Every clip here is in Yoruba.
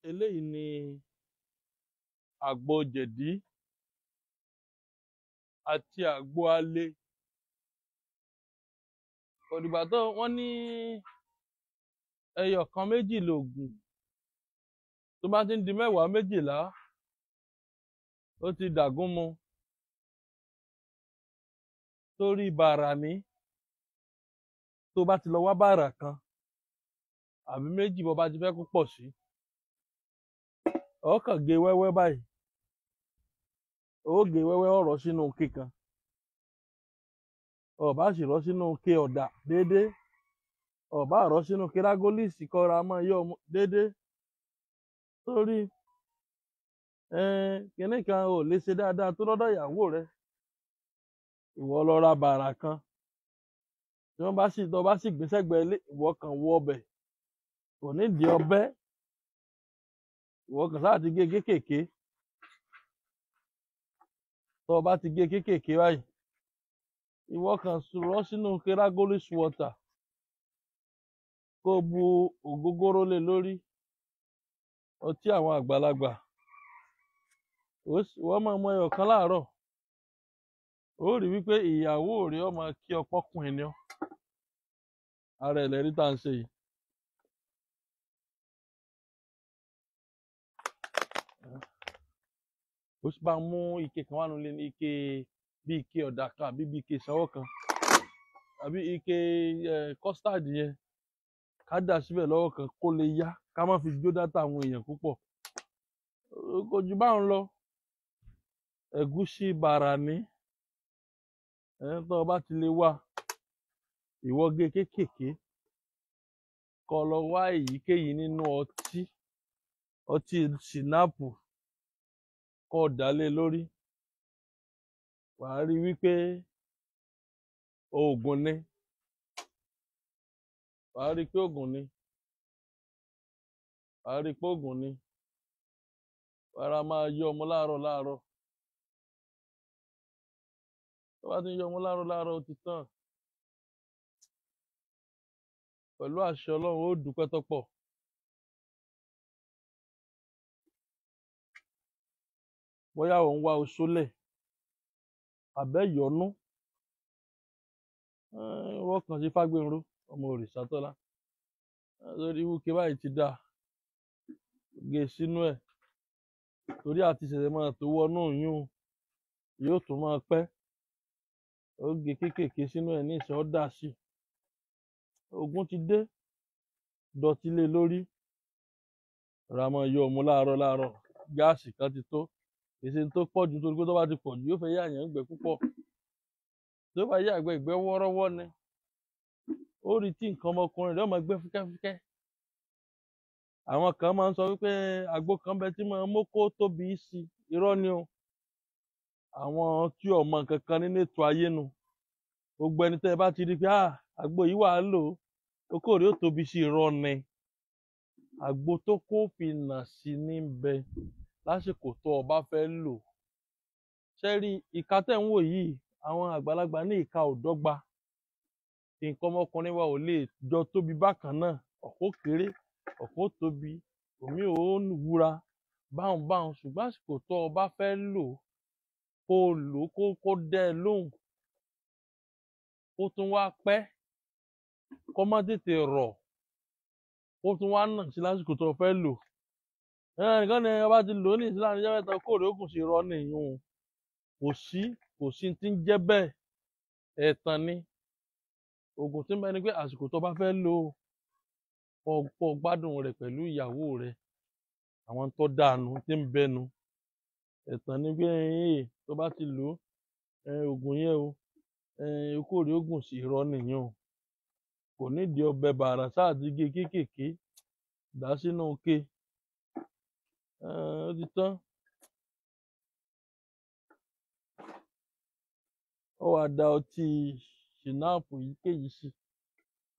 Eléyìí ni àgbo jẹ̀dí àti àgbo alẹ́. Kò dìgbà tó wọ́n ní ẹyọ kan méjì lògùn, tó bá ti ń di mẹ́wàá méjìlá ó ti dàgún mu. Torí bàrà ní, tó bá ti lọ wá bàrà kan àbí méjì, bó bá ti fẹ́ kó pọ̀ sí, ó kàn gé wẹ́wẹ́ báyìí, ó gé wẹ́wẹ́ ọ̀rọ̀ sínú ike kan, ó bá sì rọ́ sínú ike ọ̀dà déédéé, ó bá rọ́ sínú ike rágólíìsì kọ́ra mọ́ yọ déédéé. Torí kinní kan ò lè ṣe dáadáa tó lọ́dọ̀ ìyàwó rẹ, ìwọ lọ ra bàrà kan, tí wọ́n bá sì tọ́ bá sì gbé sẹ́gbẹ̀ẹ́ ilé, ìwọ kàn wọ ọbẹ̀, kò ní di ọbẹ̀, ìwọ kàn sáà ti gé kéékèèké. Tó o bá ti gé kéékèèké báyìí, ìwọ kàn rọ́ sínú keragolis water, kó o bu ògógóró lé lórí, ọtí àwọn àgbàlagbà. Ìwọ máa mu ẹyọ kan láàárọ̀, ó rí wípé ìyàwó rẹ ó máa kí ọpọ́ kùn ẹni ọ́. Ara ẹ̀ lẹ́rí tá à ń ṣe yìí. Ó sì bá mú ike kan wá nulẹ̀ ní ike bí ike ọ̀dà kan àbí bí ike ìsanwó kan àbí ike custard yẹn, ká dà síbẹ̀ lọ́wọ́ kan kó lè yá, ká má fi jó dátà àwọn èèyàn púpọ̀. Kò jù báwọn lọ. Ẹ̀gúsí bàrà ní, tó o bá ti lè wá, ìwọ gé kéékèèké, kó lọ wá èyíkéyìí nínú ọtí, ọtí ṣìnáàpù, kó dà lé lórí. Wàá rí wípé oògùn ni, wàá rí pé oògùn ni, wàá rí pé oògùn ni. Wàrà máa yọ ọmọ láàárọ̀ láàárọ̀. Tó bá ti ń yọ ọmọ láàárọ̀ láàárọ̀, ó ti tán. Pẹ̀lú àṣẹ Ọlọ́run, ó dúpẹ́ tó pọ̀. Bóyá ò ń wá oṣólẹ̀ àbẹ́yọnú, wọ́n kàn sí Fágbénró ọmọ Òrìṣàtọ́lá. Lórí wúkẹ báyìí ti dáa, gé sínú ẹ̀, torí àti ṣẹ̀ṣẹ̀ máa tó wọnú yún yóò tún máa pẹ́. Ó gé kéékèèké sínú ẹ̀ ní ìṣẹ́, ó dà sí i. Ogun ti dé, dọ̀tí lé lórí, ra máa yọ ọmọ láàárọ̀ láàárọ̀. Gáàsì kan ti tó, èsì tó pọ̀ jù, torí pé tó bá ti pọ̀ jù yóò fẹ́ yá àyàn gbẹ púpọ̀. Tó bá yá àgbẹ̀ ìgbẹ́ wọ́rọ́wọ́ ni, ó rí tí nǹkan ọmọkùnrin rẹ̀ ó máa gbẹ́ fúkẹ́fúkẹ́. Àwọn kan máa ń sọ wípé àgbo kan bẹ tí máa ń mókó tóbi sí i, irọ́ ni o. Àwọn tí ò mọ nǹkan kan nínú ètò ayé nu. Gbogbo ẹni tẹ́ ẹ bá ti rí pé àgbo yìí wà á lò ó, okó rẹ̀ ó tóbi sí i, irọ́ ni. Àgbo tó kó fi nà sí ní bẹ lásìkò tó o bá fẹ́ lò. Ṣé rí ìka tẹ́ ń wò yìí, àwọn àgbàlagbà ní ìka ò dọ́gba. Nǹkan ọmọkùnrin wa ò lè jọ tóbi bákan náà, ọ̀kan ó kéré, ọ̀kan ó tóbi, òmíì ó wúra báhùn báhùn. Ṣùgbọ́n àsìkò tó o bá fẹ́ lò, kó o lò kó dẹ́ ẹ lóhùn, kó tún wá pẹ́, kó má tètè rọ̀, kó tún wá nà sí lásìkò tó o fẹ́ lò. Nǹkan ni ọba ti lò ó ní ìsìláàmù ní mẹ́ta, kó rè ó kùn sí irọ́ nìyún. Kò sí tí ń jẹ́ bẹ́ẹ̀, ẹ̀tàn ni. Ògùn tí ń bẹ ni pé àsìkò tó bá fẹ́ lò ó, kó gbádùn rẹ̀ pẹ̀lú ìyàwó rẹ̀, àwọn tó dànù tí ń bẹnu. Ẹ̀tàn ni pé tó bá ti lò ó, ògùn yẹn o, okó rẹ̀ ó gùn sí irọ́ nìyún. Kò nídìí ọbẹ̀ bàrà sáà ti gé kéékèèké, dà sínú ike, ó ti tán. Ó wàá da ọtí ṣìnáàpù èyíkéyìí sí,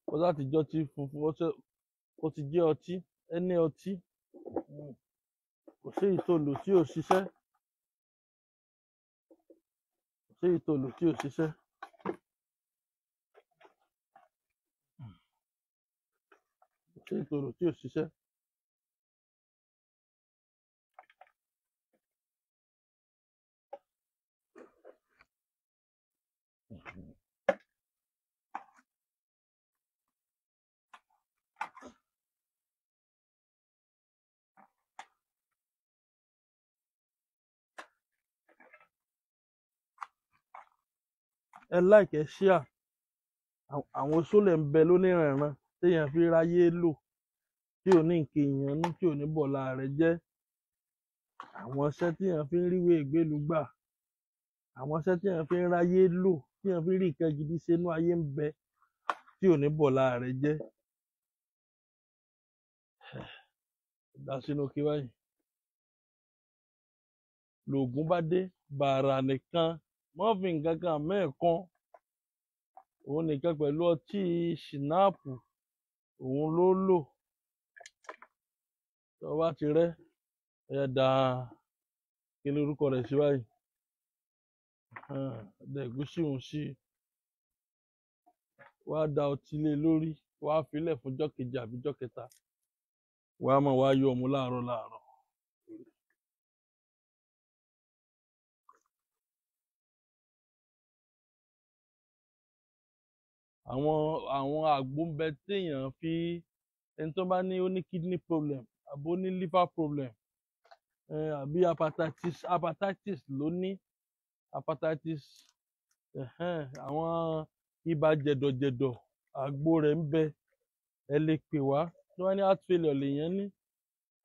kó láti jẹ́ ọtí funfun, ó ti jẹ́ ọtí ẹni ọtí, kò sí èyí tó lò tí ò ṣiṣẹ́, kò sí èyí tó lò tí ò ṣiṣẹ́. Kò sí èyí tó lò tí ò ṣiṣẹ́. Ẹ like, ẹ share. Àwọn sólẹ̀ ń bẹ lóníranran téèyàn fi ráyé lò tí ò ní nǹkan èèyàn nú, tí ò ní bọ̀lá rẹ̀ jẹ́. Àwọn iṣẹ́ téèyàn fi ń ríwèé ìgbélùú gbà, àwọn iṣẹ́ téèyàn fi ń ráyé lò, téèyàn fi ń rí nǹkan gidi ṣe inú ayé ń bẹ tí ò ní bọ̀lá rẹ̀ jẹ́. Dá sínú kí báyìí lògùn bá dé, bàrà nìkan mọ́ fi nǹkan kan mẹ́ẹ̀kan, òun nìkan pẹ̀lú ọtí ṣìnáàpù òun ló lò. Tó bá ti rẹ́ ẹ dà kí lórúkọ rẹ̀ sí báyìí, dà ẹ̀gúsí òun sí, wá da ọtí lé lórí, wá filẹ̀ fún jọ́ kejì àbí jọ́ kẹta, wàá máa wá yọ ọmú láàárọ̀ láàárọ̀. Àwọn àgbo ń bẹ téèyàn fi, ẹni tó bá ní ó ní kidney problem àbó ní liver problem, àbí hepatitis ló ní, hepatitis, àwọn ibà jẹ̀dọ̀jẹ̀dọ̀, àgbo rẹ̀ ń bẹ, ẹ lè pè wá. Tí wọ́n ní heart failure lèèyàn ní,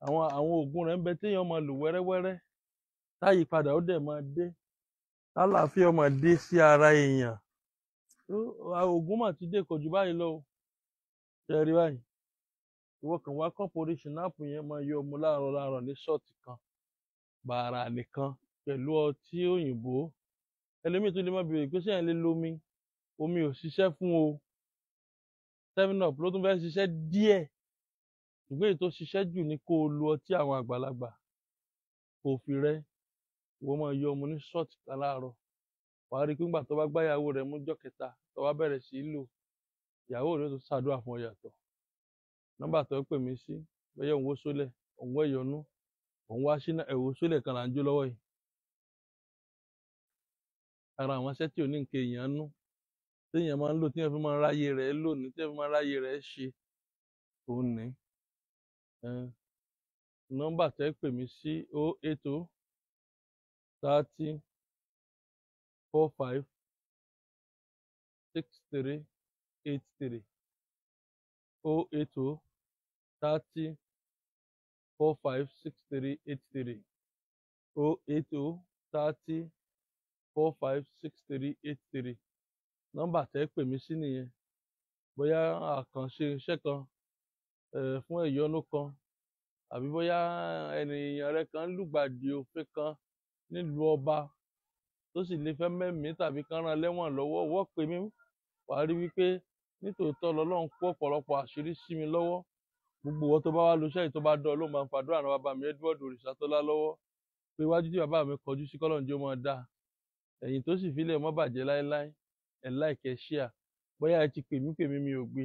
àwọn oògùn rẹ̀ ń bẹ téèyàn máa lò wẹ́rẹ́wẹ́rẹ́, táyípadà ó dẹ̀ máa dé, tálàáfíà máa dé sí ara èèyàn. Oògùn mà ti dé kò jù báyìí lọ o. Ṣe rí báyìí? Ìwọ kàn wá kọ́pù orí ṣìnáàpù yẹn, máa yọ ọmú láàárọ̀ láàárọ̀ ní ṣọ́ọ̀tì kan, bàrà nìkan pẹ̀lú ọtí òyìnbó. Ẹlòmíì tún lè má béèrè pé ṣé ẹ̀ lè lo omi? Omi ò ṣiṣẹ́ fún o. 7 Up ló tún fẹ́ ṣiṣẹ́ díẹ̀, ṣùgbọ́n èyí tó ṣiṣẹ́ jù ni kó o lo ọtí àwọn àgbàlagbà kó o fi rẹ́. Ìwọ máa yọ ọmú ní ṣọ́ọ̀tì kan láàárọ̀, wàá rí i pé nígbà tó bá gbá ìyàwó rẹ̀ mú jọ́ kẹta, tó bá bẹ̀rẹ̀ sí í lò, ìyàwó rẹ̀ tó ṣàdúrà fún ọ yàtọ̀. Nọ́mbà tó pè mí sí, bóyá òun wó sólẹ̀, òun wá ìyọnú, òun wá sínú ẹ̀wò sólẹ̀ kan là ń jó lọ́wọ́ yìí. Ara àwọn iṣẹ́ tí ò ní nǹkan èèyàn nú, téèyàn máa ń lò, téèyàn fi máa ń ráyè rẹ̀ lò ní, téèyàn fi máa ń ráyè rẹ̀ ṣe, òun ní. Nọ́mbà tó pè mí sí 080 30 45 63 83, 080 30 45 63 83, 080 30 45 63 83. Nọ́mbà tẹ́ pè mí sí nìyẹn. Bóyá àkànṣe iṣẹ́ kan fún ẹ̀yọ́nú kan, àbí bóyá ènìyàn rẹ kan lùgbàdì òfin kan nílùú ọba tó sì lè fẹ́ mẹ́mìí tàbí kán rán lẹ́wọ̀n lọ́wọ́, wọ́n pè mí, wàá rí wípé nítòótọ́ lọ́lọ́run kó ọ̀pọ̀lọpọ̀ àṣírí sí mi lọ́wọ́. Gbogbo ìwọ tó bá wá lo iṣẹ́ yìí tó bá dán, Ọlọ́run máa ń fàdúrà ràn bàbá mi Edward Òrìṣàtọ́lá lọ́wọ́ pé iwájú tí bàbá mi kọjú sí kọ́lọ́run jẹ́ ó máa dáa, ẹ̀yìn tó sì filẹ̀ mọ́ bàjẹ́ láéláé. Ẹ like, ẹ share. Bóyá ẹ ti pè mí mi ò gbé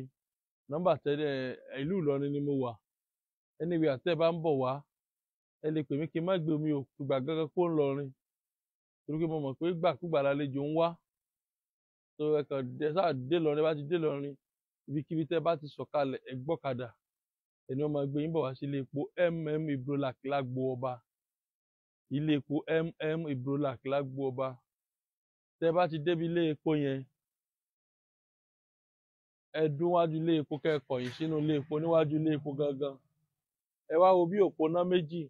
nọ́mbà tẹ́lẹ̀. Ìlú Ìlọrin ni mo wà. Anyway, àtẹ́ bá ń bọ̀ wá, ẹ lè pè mí kí n má gbé omi ò gbà gángan kó ń lọrin, torí pé mo mọ̀ pé gbàkúgbà lálejò ń wá. Tó ẹ kàn dé sáà dé Ìlọrin, bá ti dé Ìlọrin, ibikíbi tẹ́ bá ti sọ̀kalẹ̀, ẹ gbọ́kadà, ẹni wọ́n máa gbé yín bọ̀ wá sí ilé epo MM Ibrolac lágbo ọba. Ilé epo MM Ibrolac lágbo ọba. Tẹ́ bá ti débi ilé epo yẹn, ẹ dún wájú ilé epo, kẹ́ ẹ kọ̀yìn sínú ilé epo níwájú ilé epo gangan. Ẹ wá wo bí òpónà méjì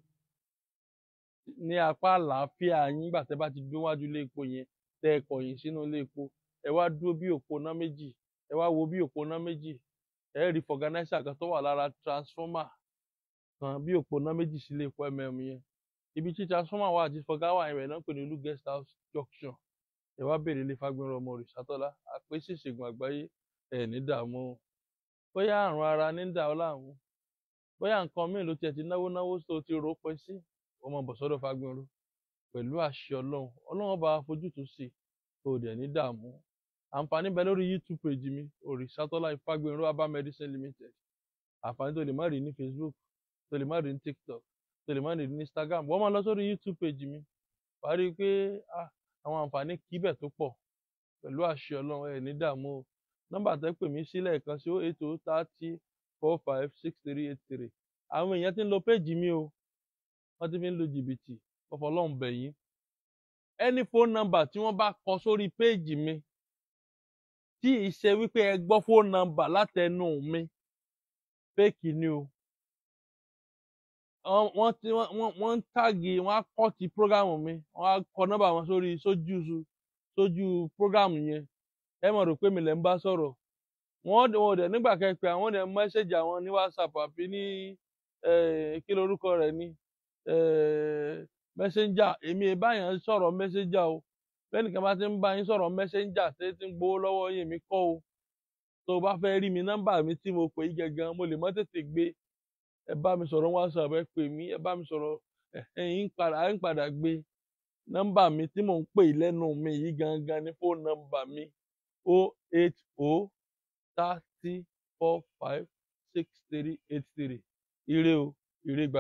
ní apá àlàáfíà yín. Nígbà tẹ́ bá ti dún wájú ilé epo yẹn, tẹ́ ẹ kọ̀yìn sínú ilé epo, ẹ wá dúró bí òpónà méjì, ẹ wá wo bí òpónà méjì, ẹ rí fọgànáísà kan tó wà lára transformer kan bí òpónà méjì sí ilé epo MM yẹn. Ibi tí transformer wà àti fọgá wà yẹn náà ń pè ní Olú Guest House Junction. Ẹ wá béèrè ilé Fágbénró ọmọ Òrìṣàtọ́lá, àpèsè ìṣègùn àgbáyé. Ẹ ní dààmú o. Bóyá àrùn ara ní ń dà ọ́ láàmú, bóyá nǹkan míì ló tiẹ̀ ti náwó náwó tó ti rò ó pin sí, ọmọ bọ̀ sọ́dọ̀ Fágbénró pẹ̀lú àṣẹ Ọlọ́run. Ọlọ́run bá wa fojútùú sí i, kò dẹ̀ ní dààmú. Àǹfààní bẹ lórí YouTube page mi, Òrìṣàtọ́lá Ifágbénró Herbal Medicine Limited. Àǹfààní tó lè má rí ní Facebook, tó lè má rí ní TikTok, tó lè má rí ní Instagram, wọ́n máa lọ sórí YouTube page mi, wàá rí i pé àwọn àǹfààní kíbẹ̀ tó pọ̀. Pẹ̀lú àṣẹ Ọlọ́run, ẹ ní dààmú o. Nọ́mbà tẹ́ pè mí sí lẹ́ẹ̀kan sí 080 30 45 63 83. Àwọn èèyàn ti ń lo péèjì mi o, wọ́n ti fi ń lo jìbìtì, ọ̀fọ̀ Ọlọ́run bẹ̀ yín. Any phone number tí wọ́n bá kọ sórí péèjì mi Tí ì ṣe wípé ẹ gbọ́ phone number látẹnu mi, fake ni o. Wọ́n ti wọ́n ń tag, wọ́n á kọ́ ti program mi, wọ́n á kọ nọ́mbà wọn sórí sójú program yẹn. Ẹ mọ̀ rò pé mi lẹ̀ ń bá sọ̀rọ̀. Wọ́n dẹ̀ nígbà kẹ́pẹ́ àwọn dẹ̀ message àwọn ní WhatsApp àbí ní kí lorúkọ rẹ̀ ní Messenger. Èmi ì báyàn sọ̀rọ̀ Messenger o. Bẹ́ẹ̀ni kan bá ti ń bá yín sọ̀rọ̀ Messenger tí ti ń gbowó lọ́wọ́ yín, èmi kọ́ o. Tó o bá fẹ́ rí mi, nọ́mbà mi tí mo pè yí gangan, mo lè má tètè gbé. Ẹ bá mi sọ̀rọ̀ WhatsApp, ẹ pè mí, ẹ bá mi sọ̀rọ̀, ẹ ń padà gbé. Nọ́mbà mi tí mò ń pè lẹ́nu mi yìí gangan ní fóònù nọ́mbà mi: 080 30 45 63 83. Ire o, ire gbà.